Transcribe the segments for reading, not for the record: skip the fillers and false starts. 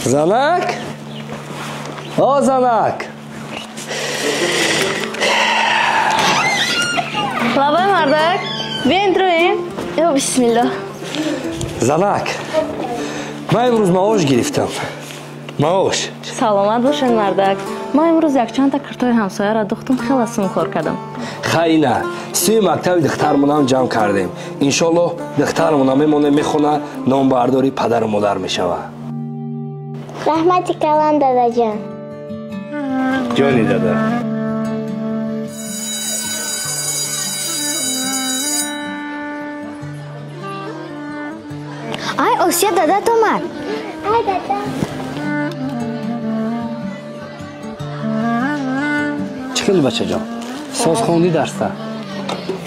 Занак? О, занак! Лабай мардак, биёин троем. Ё бисмиллоҳ. Занак, ман имрӯз маош гирифтам. Маош. Саломат бошед, мардак. Ман имрӯз якчандта киртои ҳамсояро духтум, хеле сум кор кардам. Хайна, сӯи мактаби духтармонам ҷамъ кардем. Иншоллоҳ духтармона мемонем, мехона, номбардори падару модар мешавад. Раҳмати калон, дадаҷон. Ҷони дада. Ай, Осия дадат омад. Ай, дада. Чӣ хеле, бачаҷон? Соз хондӣ дарса?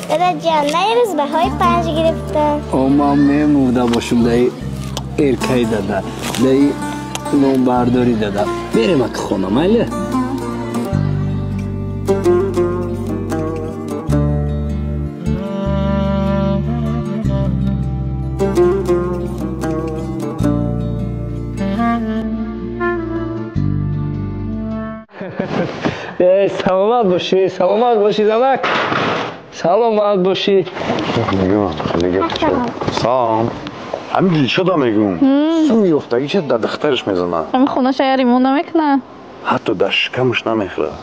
Дадаҷон, ман имрӯз баҳои 5 гирифтам. О, ман мемурда бошум даи эркаи дада, даи номбардорӣ дада. Берем аки хона, майли? Саломат бошӣ, саломат бошӣ, занак. Саломат бошӣ. Мегӯям, хеле гап. Салом. Ҳамин Дилшода мегӯм. Сум ёфтагӣ ча дар духтараш мезанад. Ҳамин хонаша я ремонт намекунад. Ҳатто дар шикамаш намехӯрад.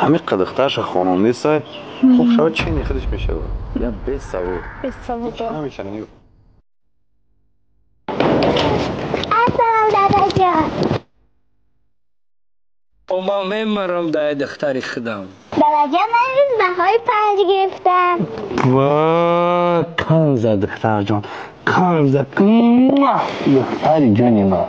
Ҳамин қа духтараша хонондаеса, хуб шава чени худаш мешавад. Я бесавод. Бесавод. Намешавад. Ассалом, дадаҷон. О, ман мемарам даи духтари худам. Дадаҷон, ман имрӯз баҳои 5 гирифтам. Ва, канза, духтарҷон, канза, духтари ҷони ман.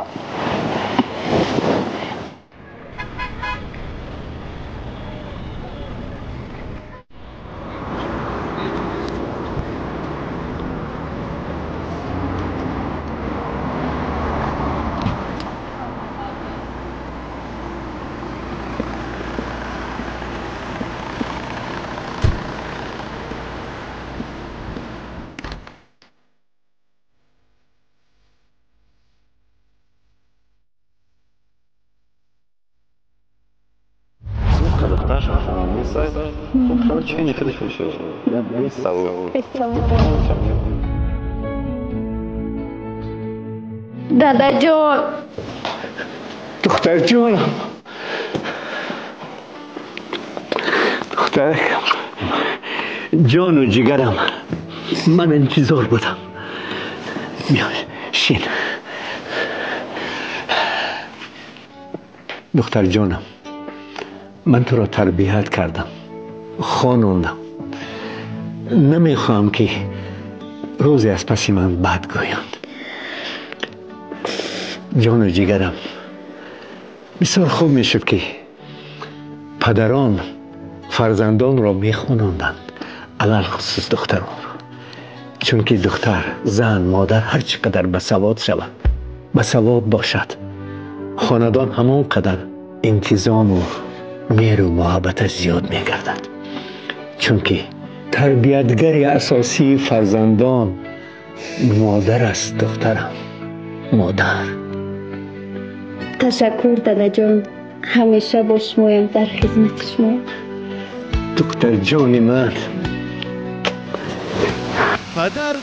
Дадаҷон. Духтарҷонам. Духтаракам. Ҷону ҷигарам. Ман интизор будам. Биё, шин. Духтарҷонам, ман туро тарбият кардам, хонондам. Намехоҳам, ки рӯзе аз паси ман бад гӯянд. Ҷону ҷигарам, бисёр хуб мешуд, ки падарон фарзандонро мехононданд, алалхусус духтаронро, чунки духтар, зан, модар ҳар чӣ қадар басавод шавад, басавод бошад, хонадон ҳамон қадар интизому меҳру муҳаббаташ зиёд мегардад, чунки тарбиятгари асосии фарзандон модар аст. Духтарам, модар. Ташаккур, дадаҷон, ҳамеша бо шумоям, дар хизмати шумоям. Духтарҷони ман. Падар